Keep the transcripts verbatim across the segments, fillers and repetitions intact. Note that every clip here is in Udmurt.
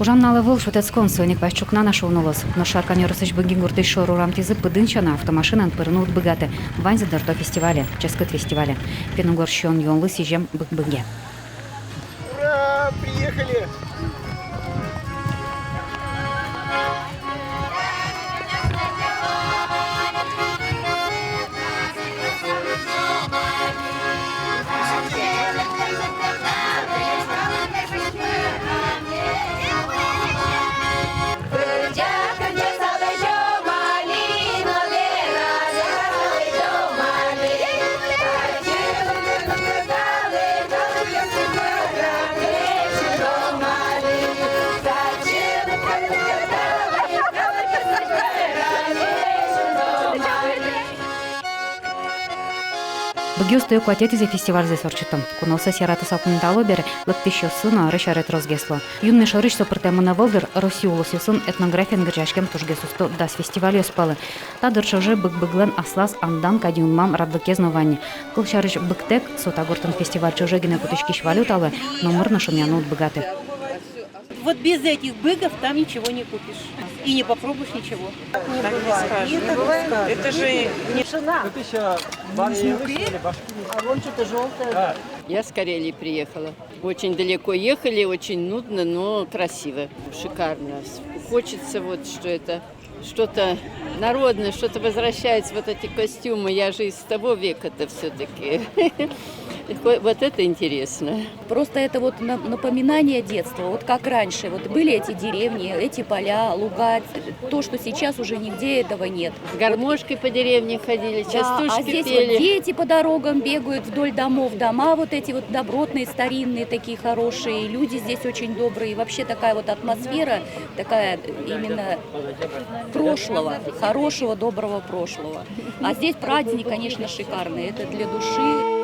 Ужан нуналэ вал шутэтскон, соин ик вазь ӵукна на шуыны луоз. Нош Шаркан ёросысь Быги гуртысь шор урам тӥзы пыдын сяна, автомашинаен пырыны уд быгаты. Ваньзэ дорто фестивале, ческыт фестивале. Финн-угор сиён-юонлы сӥзем быг-быге. Ура! Приехали! Быгиос туэ куатетӥзэ фестивальзэс ортчыто. Куноосыз яратыса пумитало бере, лыктӥсьёссы но арысь аре тросгес луо. Юнме шорысь со пыртэмын ӧвӧл, дыр, Россия улосъёсын этнографиен герӟаськем тужгес усто дас фестивальёс пӧлы. Та дыр ӵоже быг-быглэн аслаз андан кадь юнмам радлыкез но вань ни. Кылсярысь, быгтэк со та гуртын фестиваль ӵоже гинэ кутӥськись валюталы номыр но шумъяны уд быгаты. Вот без этих быгов там ничего не купишь. И не попробуешь ничего. Не бывает. Не бывает. Это же не тишина. А вон что-то желтое. Я с Карелии приехала. Очень далеко ехали, очень нудно, но красиво, шикарно. Хочется вот, что это что-то народное, что-то возвращается, вот эти костюмы. Я же из того века-то всё-таки. Вот это интересно. Просто это вот на- напоминание детства, вот как раньше, вот были эти деревни, эти поля, луга, то, что сейчас уже нигде этого нет. С гармошкой по деревне ходили, частушки пели. Да, а здесь вот дети по дорогам бегают вдоль домов, дома вот эти вот добротные, старинные, такие хорошие, люди здесь очень добрые, и вообще такая вот атмосфера, такая именно прошлого, хорошего, доброго прошлого. А здесь праздник, конечно, шикарный, это для души.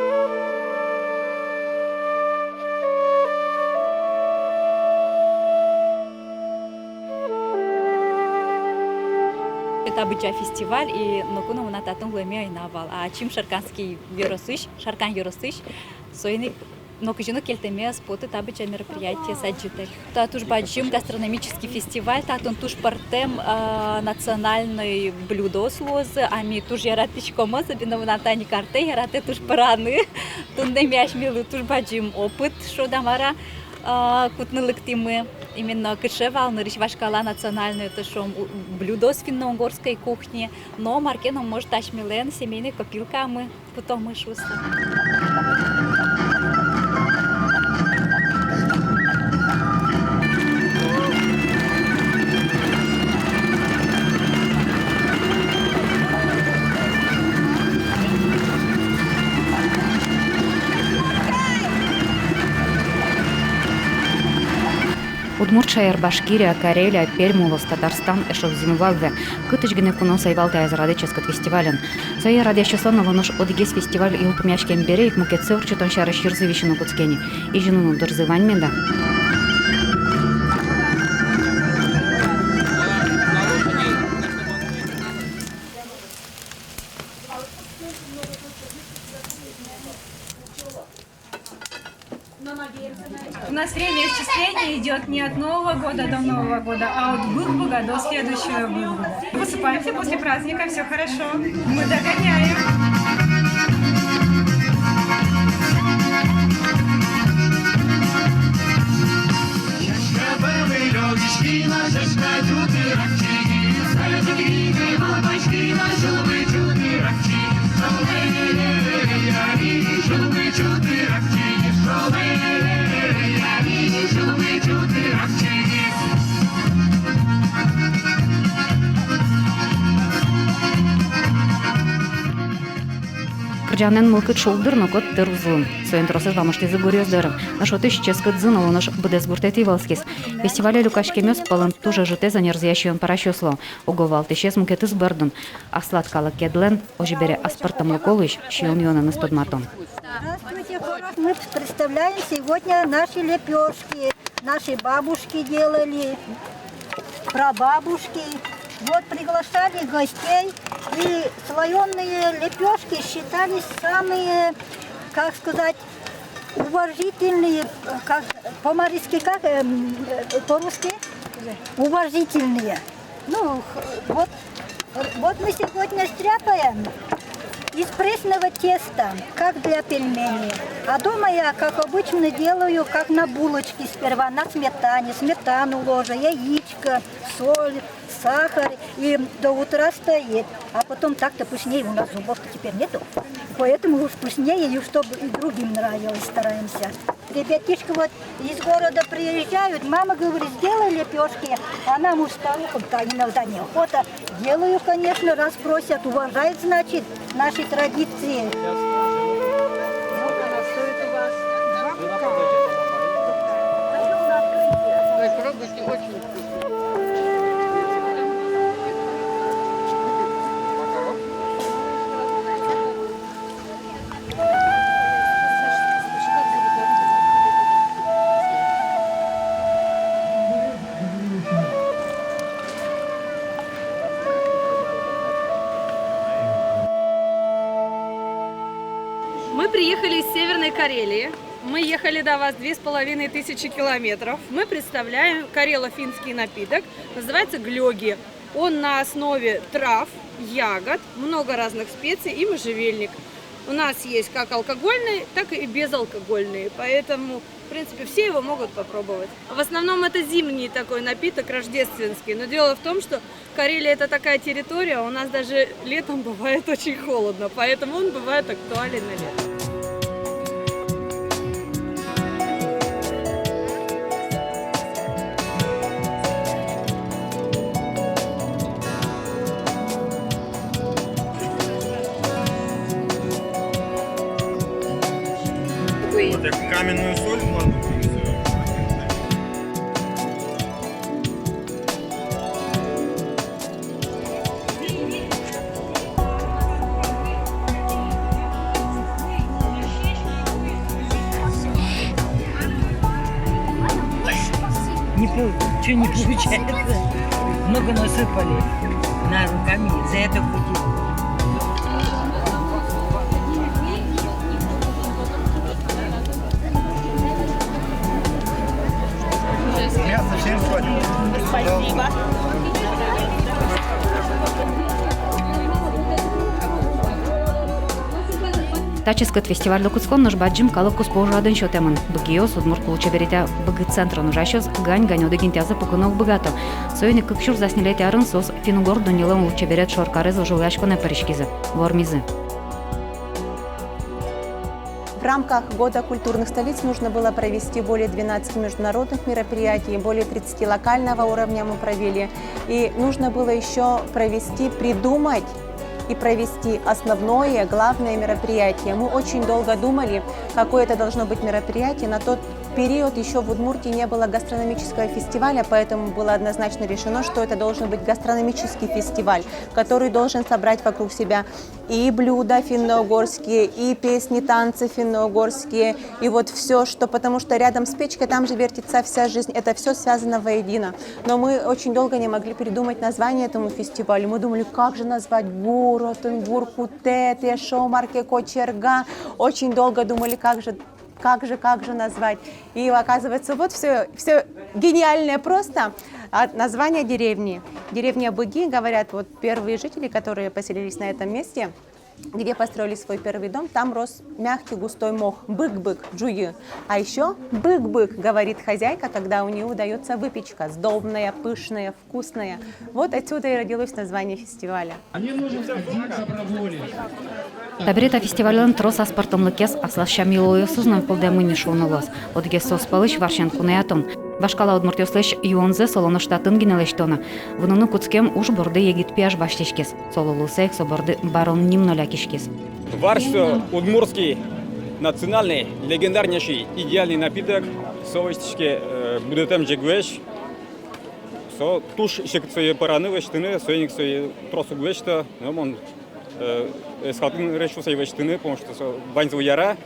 Это обычай фестиваль, и ноку но мынам татын улэме ӧй на вал. А ачим Шарканский ёросысь, Шаркан ёросысь, соин ик нокызьы но кельтэме ӧз поты та быдӟа мероприятиез адӟытэ. Та туж бадӟым гастрономический фестиваль, татын туж пӧртэм, а, национальной блюдоос луозы, а ми туж яратӥськом, особенно мынам тани картэ яратэ туж пӧраны. Туннэ ми асьмелы туж бадӟым опыт, шуод-а мар-а, а, кутыны лыктӥмы. Именно кыӵе вал нырысь вашкала национальной, это шуом, у- блюдоос финно-угорской кухни. Но мар ке но, может, асьмелэн семейной копилкамы кутомы шуыса. Удмурт шаер, Башкирия, Карелия, Пермь улос, Татарстан, эшшо зэмзэ вал ве. Кытысь гинэ куноос ӧй вал таяз радэ ческыт фестивален. Сое радъясьёслэн оло нош одӥгез фестиваль йылпумъяськем бере ик мукетсэ ортчытон сярысь йырзы висьыны кутске ни. Изьыны но дырзы вань меда. У нас время исчисления идёт не от Нового года до Нового года, а от Быг-быга до следующего Быг-быга. Высыпаемся после праздника, всё хорошо. Мы догоняем. Кырӟанэн мылкыд шулдыр, но кот тыр уз лу. Соин тросэз вамыштӥзы гуръёс доры. Нош отысь ческыт зын оло нош быдэс гуртэтӥ вӧлскиз. Фестивале люкаськемъёс пӧлын туж ӧжытэз ӧнерзыя сиён пӧрасьёс луо. Уго валтӥсез мукетыз бордын: аслад калыкедлэн, озьы бере, аспӧртэмлыко луись сиён-юонэныз тодматон. Здравствуйте, город. Мы представляем сегодня наши лепёшки. Наши бабушки делали, прабабушки. Вот приглашали гостей, и слоёные лепёшки считались самые, как сказать, Уважительные, э, как, по-марийски как, эм, э, по-русски? Уважительные. Ну, х-, вот, вот мы сегодня стряпаем из пресного теста, как для пельменей. А дома я, как обычно, делаю, как на булочке сперва, на сметане, сметану ложу, яичко, соль, сахар, и до утра стоит. А потом так-то пышнее, у нас зубов-то теперь нету. Поэтому уж пышнее, и чтобы и другим нравилось, стараемся. Ребятишки вот из города приезжают, мама говорит: «Сделай лепёшки». А нам уж, старухам-то, иногда неохота. Делаю, конечно, раз просят, уважать, значит, наши традиции. Сколько она стоит у вас? Два пука. Ой, пробуйте, очень вкусно. Мы приехали из Северной Карелии. Мы ехали до вас две с половиной тысячи километров. Мы представляем карело-финский напиток. Называется глёги. Он на основе трав, ягод, много разных специй и можжевельник. У нас есть как алкогольный, так и безалкогольный. Поэтому, в принципе, все его могут попробовать. В основном это зимний такой напиток, рождественский. Но дело в том, что Карелия — это такая территория, у нас даже летом бывает очень холодно, поэтому он бывает актуален на лето. Вот так каменную соль кладут. Не пол-, чё не получается? Много насыпали. На руками за это хватит. Мясо всем хватит. Спасибо. Та ческыт фестивальлы кутскон нош бадӟым калык куспо ужрадын сётэмын. Быгиос, удмурт лулчеберетъя быгы центрын ужасьёс гань-гань одӥг интыязы пукыны уг быгато. Соин ик кык сюрс дас ньылетӥ арын соос финн-угор дуннелэн лулчеберет шоркарез вожвылъяськонэ пыриськизы, вормизы. В рамках Года культурных столиц нужно было провести более двенадцати международных мероприятий, более тридцати локального уровня мы провели. И нужно было ещё провести, придумать и провести основное, главное мероприятие. Мы очень долго думали, какое это должно быть мероприятие. На тот период ещё в Удмуртии не было гастрономического фестиваля, поэтому было однозначно решено, что это должен быть гастрономический фестиваль, который должен собрать вокруг себя и блюда финно-угорские, и песни, танцы финно-угорские, и вот всё, что, потому что рядом с печкой, там же вертится вся жизнь, это всё связано воедино. Но мы очень долго не могли придумать название этому фестивалю. Мы думали, как же назвать город, Воркута, Тешо, Марке, Кочерга. Очень долго думали, как же, как же, как же назвать. И оказывается, вот всё, всё гениальное просто. А название деревни. Деревня Быги, говорят, вот первые жители, которые поселились на этом месте, где построили свой первый дом, там рос мягкий густой мох, бык-бык, ӝуйы. А ещё бык-бык, говорит хозяйка, когда у неё удаётся выпечка, сдобная, пышная, вкусная. Вот отсюда и родилось название фестиваля. Мне нужен один доброволец. Табере та фестивальлэн трос аспӧртэмлыкез аслаз сям-йылолъёсыз но кылдэмын ни шуыны луоз. Одӥгез соос пӧлысь — варсен куноятон. Вашкала удмуртъёслэсь юонзэс оло нош татын гинэ лэсьтоно. Вуныны кутскем уж борды егит пияш басьтӥськиз. Солы луыса ик со борды барон ним но лякиськиз. Варсь со удмуртский национальный легендарнейший идеальный напиток. Со лэсьтӥське, э, будэтэм ӟег вылысь. Со туж секыт сое пӧраны, лэсьтыны, соин ик сое трос уг лэсьто, но мон, э, эскалтӥ нырысь сое лэсьтыны, потому что со ваньзылы яра.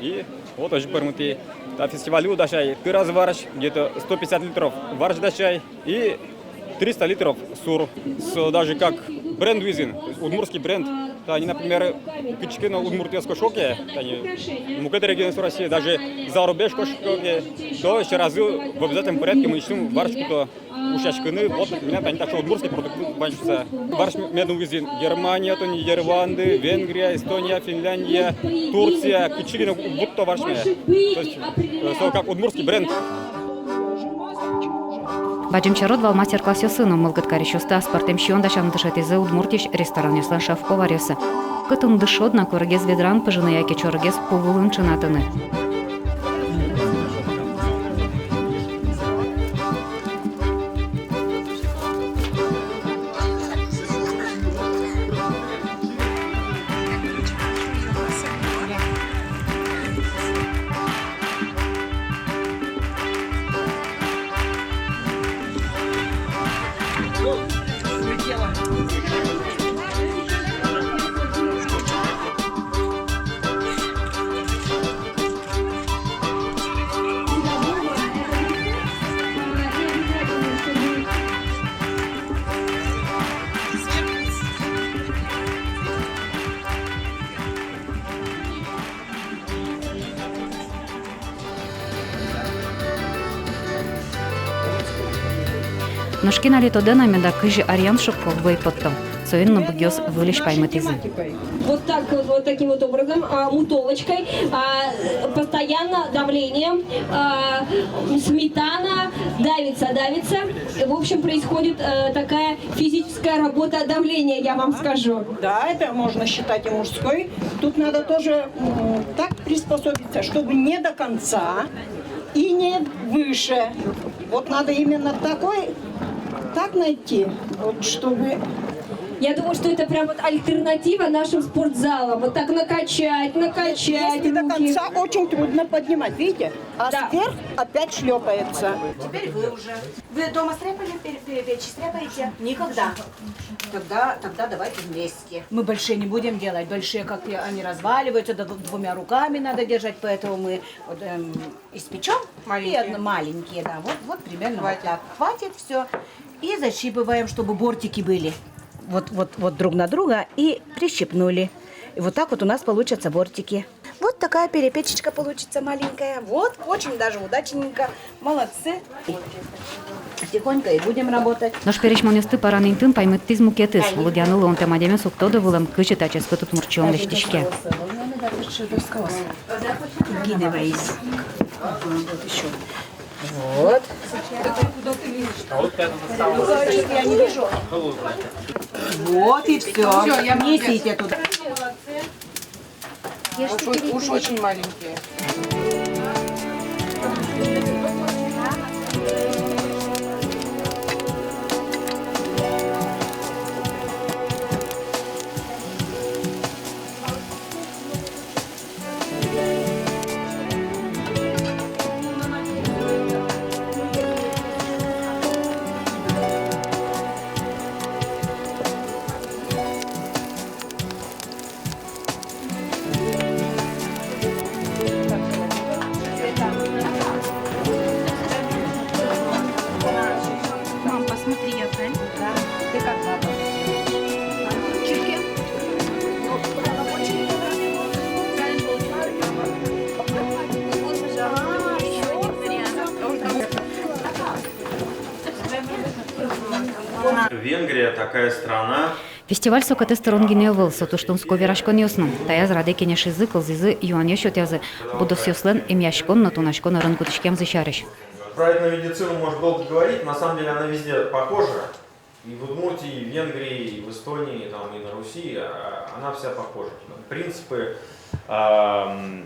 И вот озьы пӧрмытӥ. Та фестивале дасяй тыраз варсь, где-то сто пятьдесят литров варсь дасяй и триста литров сур. Со даже как бренд визин, удмуртский бренд. Тани, например, кыӵе ке но удмуртъёс кошко ке, тани мукет регионъёс России, даже зарубеж кошко ке, то сразу в обязательном порядке мынэсьтым варч куто ушъяськыны, вот, например, тани таӵе удмуртский продукт вань шуыса. Варч мед луиз ини Германия, тани Нидерланды, Венгрия, Эстония, Финляндия, Турция, кыӵе ке но уг быдто варч мед. То есть, э, со как удмуртский бренд. Бадӟым черод вал мастер-классъёсы но. Мылкыд карисьёсты аспӧртэм сиён дасяны дышетӥзы Удмуртиысь ресторанъёслэн шеф-поваръёссы. Кытын дышод на, курегез ведраын пыжыны яке чорыгез пу вылын ӵынатыны. Нош кин али тодэ на меда, кызьы аръям шокко вӧй потто. Соин но быгиос выльысь паймытӥзы. Вот так вот, вот таким вот образом, а, мутолочкой, а, постоянно давлением, а, сметана давится, давится. В общем, происходит, э, такая физическая работа давления, я вам скажу. Да, это можно считать и мужской. Тут надо тоже, м, так приспособиться, чтобы не до конца и не выше. Вот надо именно такой, так найти, вот чтобы... Я думаю, что это прям вот альтернатива нашим спортзалам. Вот так накачать, накачать. Если до конца, очень трудно поднимать, видите? А сверх опять шлёпается. Теперь вы уже. Вы дома стряпали, пере-, перепечи стряпаете? Никогда. Тогда, тогда давайте вместе. Мы большие не будем делать, большие, как и они разваливаются, да, двумя руками надо держать, поэтому мы вот, эм, испечём. Маленькие. И одно, маленькие, да, вот, вот примерно вот так. Хватит, всё. И защипываем, чтобы бортики были вот, вот, вот друг на друга, и прищипнули. И вот так вот у нас получатся бортики. Вот такая перепечечка получится маленькая. Вот, очень даже удачненько. Молодцы. Тихонько и будем работать. Нош пересьмонъёсты паран интыын паймытӥз мукетыз. Лыдъяны луонтэм адямиос уг тоды вылэм, кызьы та ческыт удмурт сиён лэсьтӥське. Вот. Вот и всё. Несите туда. Уж, уж очень маленькие. Мам, посмотри, я правильно? Да. Ты как баба? Чирке? Венгрия такая страна. Фестиваль со катэз тырон гинэ ӧвӧл, со туж тунсыко вераськонъёс но. Таяз радэ кенешизы, кылзӥзы, юанъёс сётъязы будосъёслэн эмъяськон но тунаськон ӧрын кутӥськемзы сярысь. Про этномедицину можно долго говорить, на самом деле она везде похожа. И в Удмуртии, и в Венгрии, и в Эстонии, и там, и на Руси, а, она вся похожа. Принципы, ам,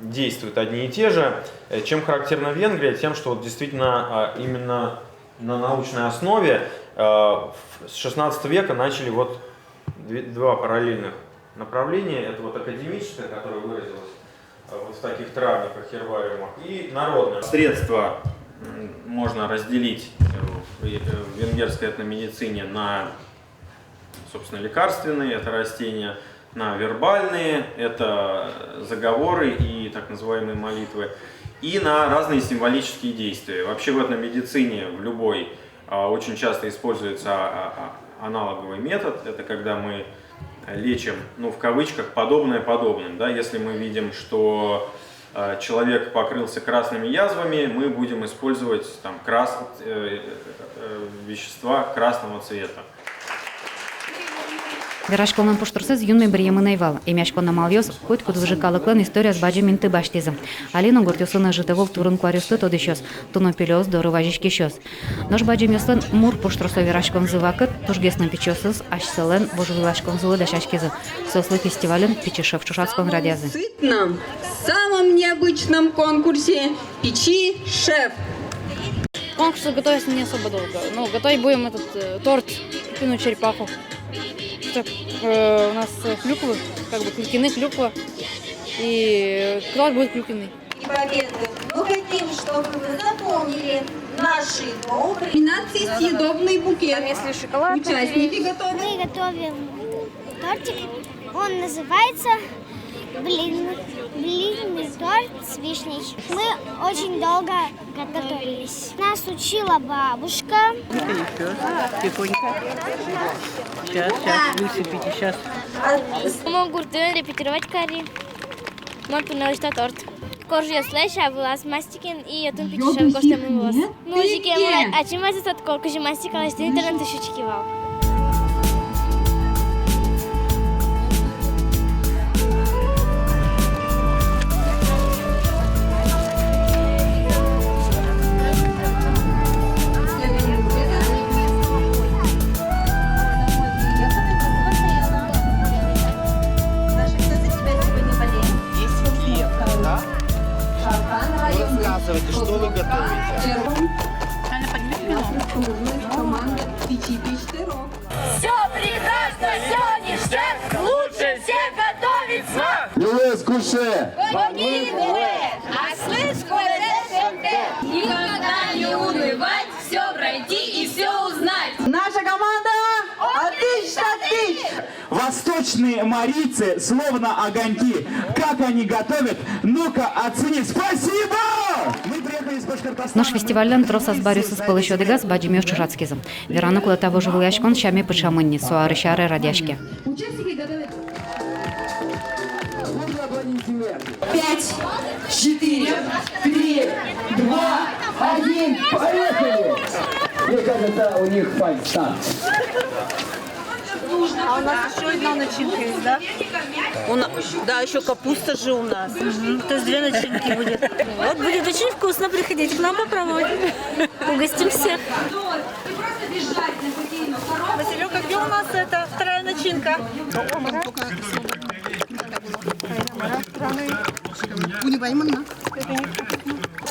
действуют одни и те же. Э, чем характерна Венгрия? Тем, что вот действительно, а, именно на научной основе, а, в, с шестнадцатого века начали вот две, два параллельных направления. Это вот академическое, которое выразилось, а, вот в таких травниках, гербариумах, и народное. Средства, м, можно разделить, э, в, э, в венгерской этномедицине на, собственно, лекарственные, это растения, на вербальные, это заговоры и так называемые молитвы, и на разные символические действия. Вообще в этномедицине, в любой, а, очень часто используется, а, а, а, аналоговый метод. Это когда мы Лечим, ну, в кавычках, подобное подобным, да, если мы видим, что э, человек покрылся красными язвами, мы будем использовать там крас-, э, э, вещества красного цвета. Вераськонлэн пуштросэз юнме быръемын ӧй вал. Эмъяськон амалъёс котькуд выжыкалыклэн историяз бадӟым инты басьтӥзы. Али но гуртъёсын ӧжыт ӧвӧл турын-куаръёсты тодӥсьёс, туно пельёс доры вазиськисьёс. Нош бадӟымъёслэн мур пуштросо вераськонзы вакыт тужгес но пичиосыз асьсэлэн вожвылъяськонзылы дасяськизы. Соослы фестивальын «Пичи шеф» ӵошатскон радъязы. Самом сытном, самом необычном конкурсе «Пичи шеф». К конкурсу готовятся не особо долго. Ну, готовить будем этот, э, торт, клюквенную черепаху. Так, э, у нас, э, клюквы, как бы клюквенный, клюква. И торт будет клюквенный. И победы. Ну, хотим, чтобы вы запомнили наши добрые. Номинации «Съедобный букет». Там, если шоколад, участники готовят. Мы готовим тортик. Он называется блин, блинный торт с вишней. Мы очень долго готовились. Нас учила бабушка. Тихонько. Сейчас, сейчас, высыпите, сейчас. Мон гуртын репетировать кари. Мон туннэ лэсьто торт. Коржъёслэсь, а вылаз мастикаен и отын «Пичи шеф» гожтэмын луоз. Ну, озьы ке, мон ачим вазисько, кызьы мастика лэсьтыны, интернетысь учки вал. Есть клиент, да? Вы рассказывайте, что вы готовите. Все прекрасно, все ништяк, лучше всех готовит Смак. Люлэс куше. Аслыз куэзэ сётэ. Никогда не унывать, все пройти и все узнать. Наша команда отыч-татыч. Восточные марийцы словно огоньки. Как они готовят? Ну-ка, оцени. Спасибо! Мы приехали из Башкортостана. Нош фестивальлэн трос азбаръёсыз пӧлысь одӥгаз бадӟымъёс ӵошатскизы. Вераны кулэ, та вожвылъяськон сяме пыӵамын ни, со арысь аре радъяське. Участники готовят. Бурные аплодисменты. Пять, четыре, три, два, один, поехали! Мне кажется, у них фальстарт. А у нас ещё одна начинка есть, да? У на-, да, ещё капуста же у нас. Мгм. То есть две начинки будет. Вот будет очень вкусно, приходите к нам попробовать. Угостим всех. Василёк, а где у нас эта вторая начинка?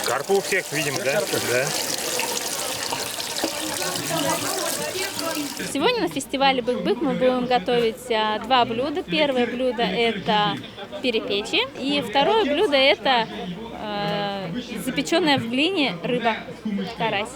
Карпы у всех, видимо, да? Да. Сегодня на фестивале «Бык-бык» мы будем готовить, а, два блюда. Первое блюдо — это перепечи. И второе блюдо — это, э, запечённая в глине рыба, карась.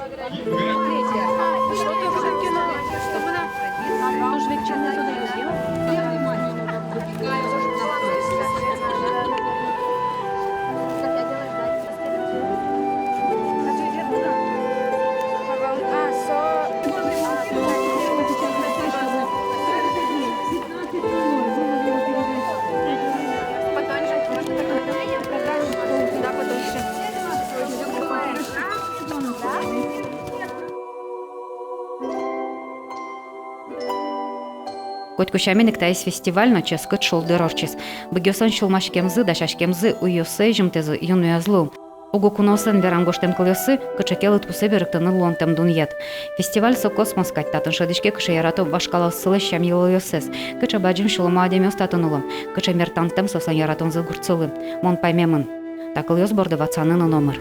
Котьку сямен ик таиз фестиваль но ческыт шулдыр ортчиз. Быгъёслэн сюлмаськемзы, дасяськемзы, уйёссы, изьымтэзы юнме ӧз лу. Уго куноослэн верам-гожтэм кылъёссы кыӵе ке лыдпусэ берыктыны луонтэм дунъет. Фестиваль со космос кадь, татын шӧдӥське, кыӵе ярато вашкалаоссылэсь сям-йылолъёссэс, кыӵе бадӟым сюлэмо адямиос татын уло, кыӵе мертантэм соослэн яратонзы гуртсылы. Мон паймемын, та кылъёс борды ватсаны но номыр.